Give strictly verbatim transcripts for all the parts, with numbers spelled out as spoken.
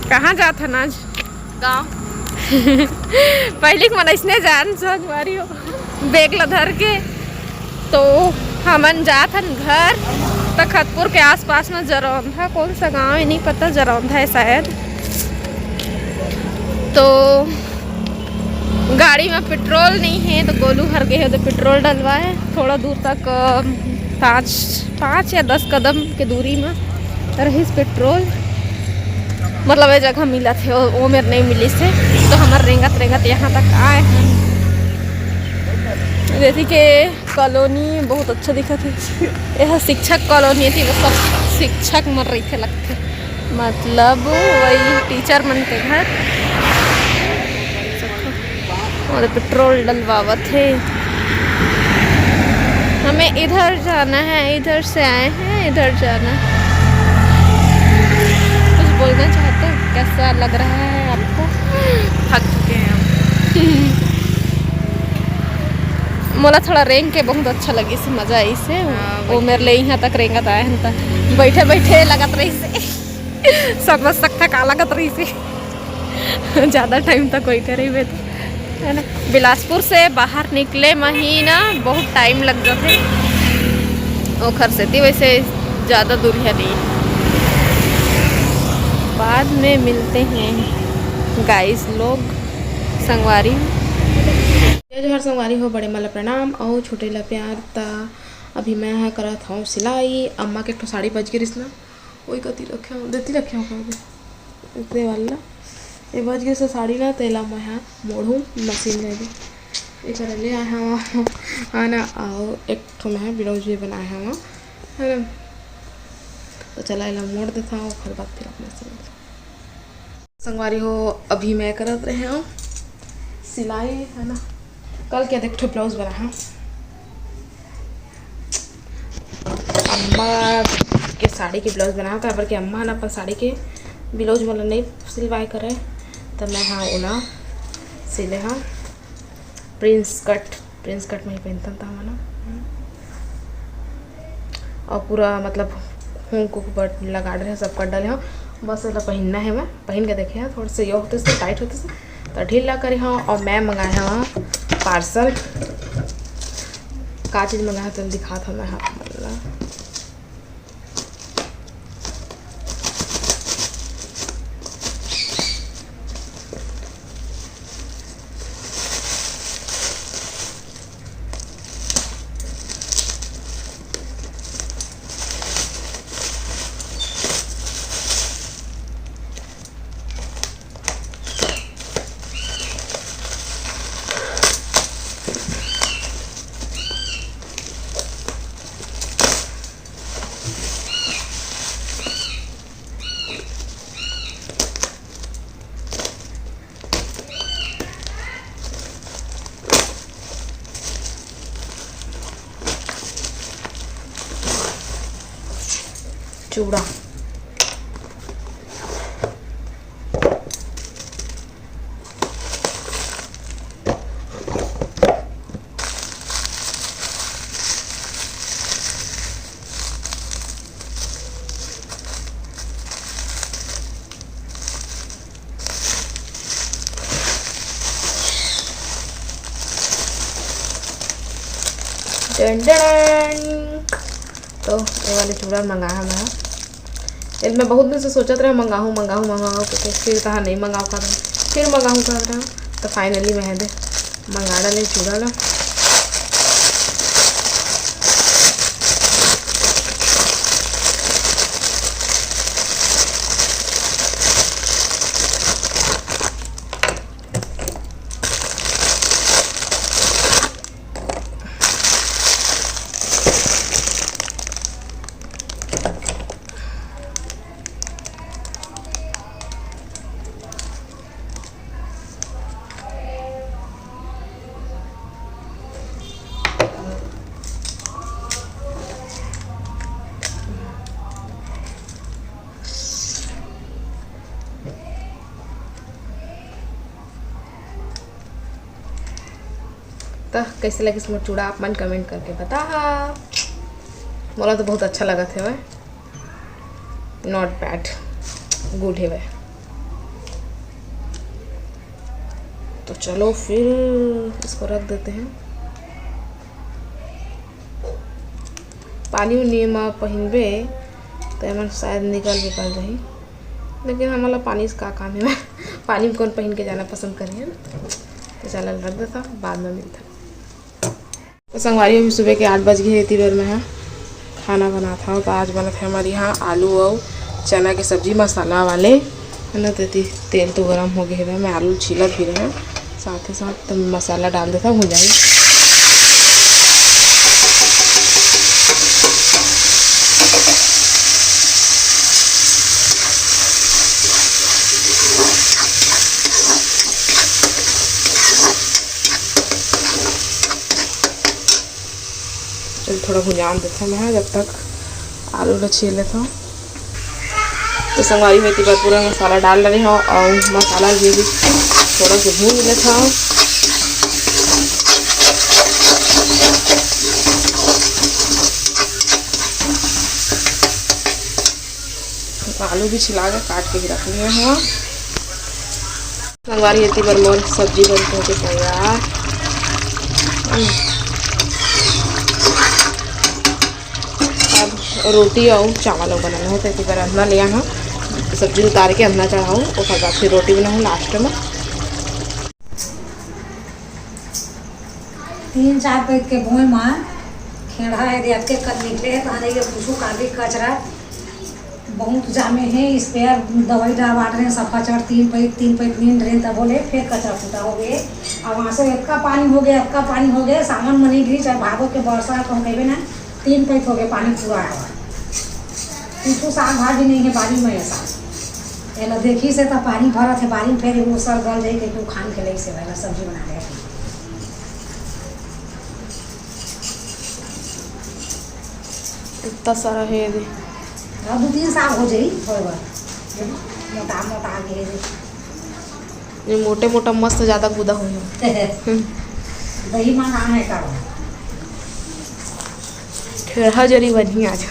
कहाँ जात हन आज? गाँव। पहली के मन अइसने जान संगवारी हो, बैग ला धर के। तो हमन जात हन घर। तखतपुर के आसपास में जरौंधा, कौन सा गांव है नहीं पता, जरौंधा है शायद। तो गाड़ी में पेट्रोल नहीं है, तो गोलू हर गए हो तो पेट्रोल डलवाए। थोड़ा दूर तक, अ, पाँच पाँच या दस कदम के दूरी में रहिस पेट्रोल, मतलब ये जगह मिला थे, वो, वो मेरे नहीं मिली से। तो हमर रेंगत रेंगत यहाँ तक आए हैं। जैसे कि कॉलोनी बहुत अच्छा दिखत है, यह शिक्षक कॉलोनी थी, वो सब शिक्षक मन रहिथे लगथे, मतलब वही टीचर मन के घर। और पेट्रोल डलवावत है। हमें इधर जाना है, इधर से आए हैं, इधर जाना है। कुछ बोलना चाहते हो? कैसा लग रहा है आपको? थक चुके हैं हम। मोला थोड़ा रेंग के बहुत अच्छा लगिस, मजा आइस। हाँ, वो वही। मेरे ले यहाँ तक रेंगत आए हैं, तो बैठे बैठे लगत रहिस। समझ सकता का लगत रहिस। ज़्यादा टाइम तक बैठे रहिबे तो, है ना। बिलासपुर से बाहर निकले म ही ना बहुत टाइम लग जाथे, ओखर सेती वैसे ज़्यादा दूरिया नहीं। बाद में मिलते हैं गाइस लोग, संगवारी। जय जोहार संगवारी हो, बड़े मन ला प्रणाम अउ छोटे ला प्यार। त अभी मैं ह करत हूँ सिलाई। अम्मा के एक ठो साड़ी बच गे रिहिस ना, ओही कति रखे हूँ, देती रखे हूँ कर दे। इतने वाला ये बच गे से साड़ी ना, तेला मैं ह मोड़हूँ मशीन ले दे। एकर ले आए हूँ, है ना। और एक ठो मैं ब्लाउज भी बनाए हूँ, है ना। तो चला एला मोड़ देता हूँ, ओकर बाद फिर अपना सिलाई। संगवारी हो, अभी मैं करत रहे हूँ सिलाई, है ना। कल के एक ठो ब्लाउज बना है, अम्मा के साड़ी के ब्लाउज बना है, काबर के अम्मा ह ना अपन साड़ी के ब्लाउज मोला नहीं सिलवाए करे, त मैं हा ओला सिले हा। प्रिंस कट, प्रिंस कट में ही पहनतन त हमन ह। और पूरा मतलब हुक उक बट लगा रहे, सब कर डाले हो। बस एला पहनना है, मैं पहन के देखे हैं, थोड़ा सा ये होते से टाइट होते से तो ढीला करे हो। और मैं मंगाए हव पार्सल, का चीज मंगाए हव तो दिखात हव मैं आप मन ला। चूड़ा। Done done. तो ये वाले चूड़ा मंगाया मैं। ये मैं बहुत दिन से सोचत रहे मंगाहूँ, मंगाहूँ, मंगाहूँ, तो फिर कहा नहीं मंगाओ का, फिर मंगाहूँ कर रहा। तो फाइनली मैं दे मंगा डाले चूड़ा ला। त कैसे लगिस मोर चूड़ा, आप मन कमेंट करके बताहा। मोला तो बहुत अच्छा लगत हवय, not bad, good हवय। चलो फिर इसको रख देते हैं। पानी उनी म पहिनबे त एमन शायद निकल विकल जाही, लेकिन हमन ला पानी से का काम हे ना। पानी में कौन पहिन के जाना पसंद करही, है ना? तो चल रख देता, बाद में मिलता। तो संगवारी, अभी सुबह के आठ बज गए, एती बर मैं ह खाना बनात हव। तो आज बनत हे हमर यहाँ आलू अउ चना के सब्जी मसाला वाले, है ना। तो एती तेल तो गरम हो गए हे, मैं आलू छीलत भी रहे, साथ ही साथ मसाला डाल देता, भुंजाई। चल, थोड़ा भुंजान देथन मैं, जब तक आलू ला छील लेथन। तो संगवारी हो, एती बर पूरा मसाला डाल डाले हव अउ मसाला भी थोड़ा से भून लेथन। आलू भी छिला के काट के भी रख लिए हव। संगवारी, एती बर मोर सब्जी बन के तैयार। अब रोटी अउ चावल अउ बनाना हे, तो एती बर अंधना ले आना, सब्जी उतार के अंधना चढ़ाऊँ, ओकर बाद फिर रोटी बनाऊँ लास्ट में। तीन चार पैक के बोए म खेड़ा हे दे, अतके कन निकले हे, तहाँ नहीं कुछ काली कचरा बहुत जामे हे। स्प्रेयर दवाई डालवा रहे हैं, सफा चढ़ तीन पैक, तीन पैक नींद रहे, तब बोले फिर कचरा फूटा हो गए। अब वहाँ से अतका पानी हो गया, अतका पानी हो गया, सावन मनी भी चाहे भादो के बरसात हम कहबे ना, तीन पैक हो गए पानी पूरा आवा। कुछ साग भाजी नहीं है बारी में ऐसा। एला देखी से तो पानी भरत है बारी में, फिर वो सर गल जाई के तू खान के लई से वाला सब्जी बना ले। इतना सारा है ये। हाँ, दो तीन साग हो जाई थोड़ा बहुत। मोटा मोटा आगे है। ये मोटे मोटा मस्त ज्यादा गुदा हुई है। दही मंगाना है का? ठेढ़ा जरी बनी आज।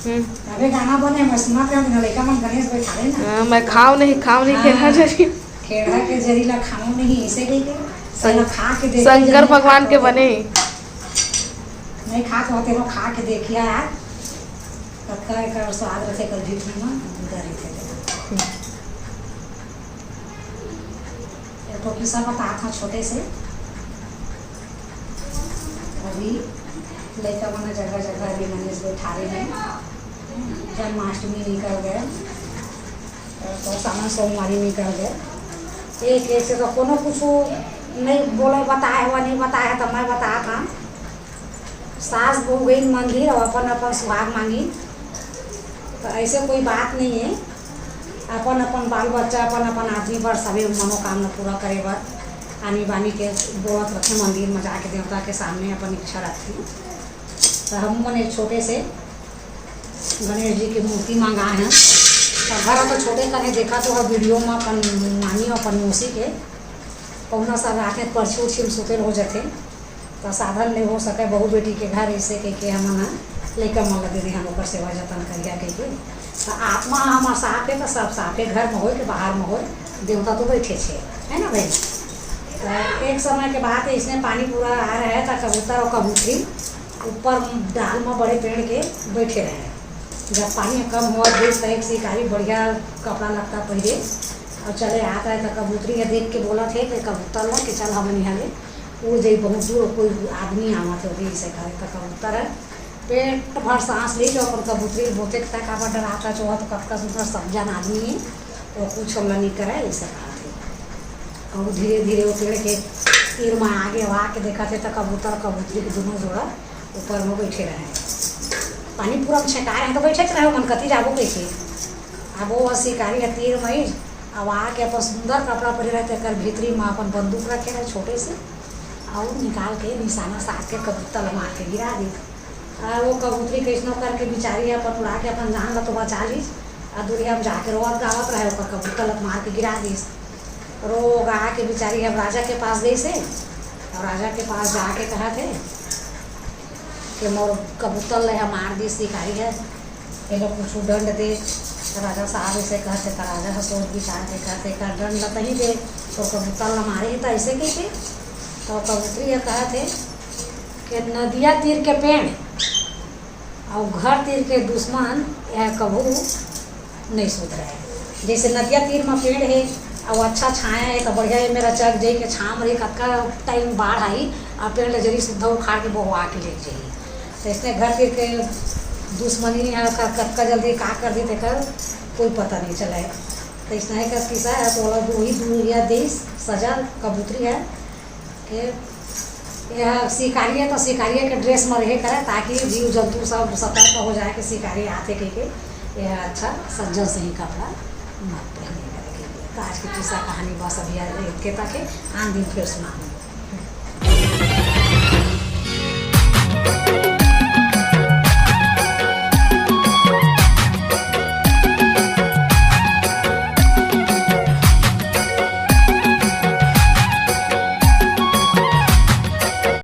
हम्म। अबे गाना बने, मैं सुना के लड़का मन गणेश बैठा रहे ना। हाँ, मैं खाओ नहीं, खाओ नहीं, हाँ। ठेढ़ा जरी। खेड़ा के जरी ला खाओ नहीं, इसे कह के। सं-, पहला खा के देखिए, शंकर जब भगवान के बने। नहीं खा तो तेरे खा के देखिए यार, कतका एकर स्वाद रथे, कर झिटनी में गुदा रथे। ये तो किस्सा बतात हँव छोटे से। अभी लइका मन जगह जगह अभी गणेश बैठारे हे, जन्माष्टमी निकल गए, तो सावन सोमवारी निकल गए। एक एक से तो कोनो कुछ नहीं बोले, बताए हुआ नहीं बताए है, तो मैं बतात हँव। सास बहू गई मंदिर और अपन अपन सुहाग मांगी, तो ऐसे कोई बात नहीं है। अपन अपन बाल बच्चा, अपन अपन आदमी बर सभी मनोकामना पूरा करे बर आनी बानी के बोलत रथे मंदिर में जाके देवता के सामने अपन इच्छा रखती। तो हम मन एक छोटे से गणेश जी की मूर्ति मंगाए हैं। तो घर तो छोटे कने देखा तो वीडियो में अपन नानी और अपन मौसी के पहुना सब आके परछी उछी में सुतेल हो जाते। तो साधन नहीं हो सके बहू बेटी के घर, इसे कह के हमन ह लइका मन ला दे दे, हम ओकर सेवा जतन करिया कह के। तो आत्मा हमर साफ है, तो सब साफ है, घर में होय के बाहर में होय, देवता तो बैठे छे, है ना भाई? तो एक समय के बात है, इसने पानी पूरा आ रहा है, तो कबूतर और कबूतरी ऊपर डाल में बड़े पेड़ के बैठे रहे। जब पानी कम हुआ, देख तो एक शिकारी बढ़िया कपड़ा लत्ता पहरे और चले आता है, तो कबूतरी के देख के बोला थे कि कबूतर ला कि चल हमन यहाँ ले उड़ जाई बहुत दूर, कोई आदमी आवत होही, इसे करे तो कबूतर है। पेट भर सांस ली जो अपन कबूतरी बोते के तक काबर डराता जो है, तो कतका सुंदर सब जन आदमी है, वो कुछ हमला नहीं करे, इसे कहा थे। और धीरे धीरे वो पेड़ के तीर में आगे आवा के देखा थे, तो कबूतर कबूतरी के दोनों जोड़ा ऊपर में बैठे रहे। पानी पूरा में छेका रहे, तो बैठे रहे, मन कती जाबो कैसे। अब वो शिकारी है तीर में, अब आके अपन सुंदर कपड़ा पहरे रहे, तेकर भीतरी में अपन बंदूक रखे रहे छोटे से, और निकाल के निशाना साध के कबूतर ला मार के गिरा दी। आ, वो कबूतरी कैसनो करके बिचारी अपन उड़ा के अपन जान ला तो बचा लीस। आ, दूरिया में जाके रोवत गावत रहे, ओकर कबूतर ला मार के गिरा दीस। रो गा के बिचारी अब राजा के पास गई से, और राजा के पास जाके कहा थे कि मोर कबूतर ला मार दीस शिकारी है, ये लोग कुछ दंड दे। राजा साहब इसे कहते, त राजा ह सोच विचार के कहते, "एकर डंड ल तहीं दे, तो कबूतर ल मारे ही त अइसे कहिके।" तो कबूतरी ह कहत हे कि नदिया तीर के पेड़ अउ घर तीर के दुश्मन, यह कभू नहीं सुधरे। जैसे नदिया तीर म पेड़ हे अउ अच्छा छाया हे, त बढ़िया एमे रचक जई के छांव रही, कतका टाइम बाढ़ आई, आ पेड़ ल जरी सुद्धा उखाड़ के बोहवा के ले जाही। तो इसने घर तीर के दुश्मनी ह क-, कतका जल्दी का कर दी, तेकर कोई पता नहीं चले। तो इसने का किस्सा है, तो वही दुनिया देश सजा कबूतरी है कि यह शिकारी है, तो शिकारी के ड्रेस में रहे करे, ताकि जीव जंतु सब सतर्क हो जाए कि शिकारी आते के, के यह अच्छा सज्जन से ही कपड़ा मत पहने करे के। तो आज की किस्सा कहानी बस अभी इतने तक है, आन दिन फिर सुनाऊंगी।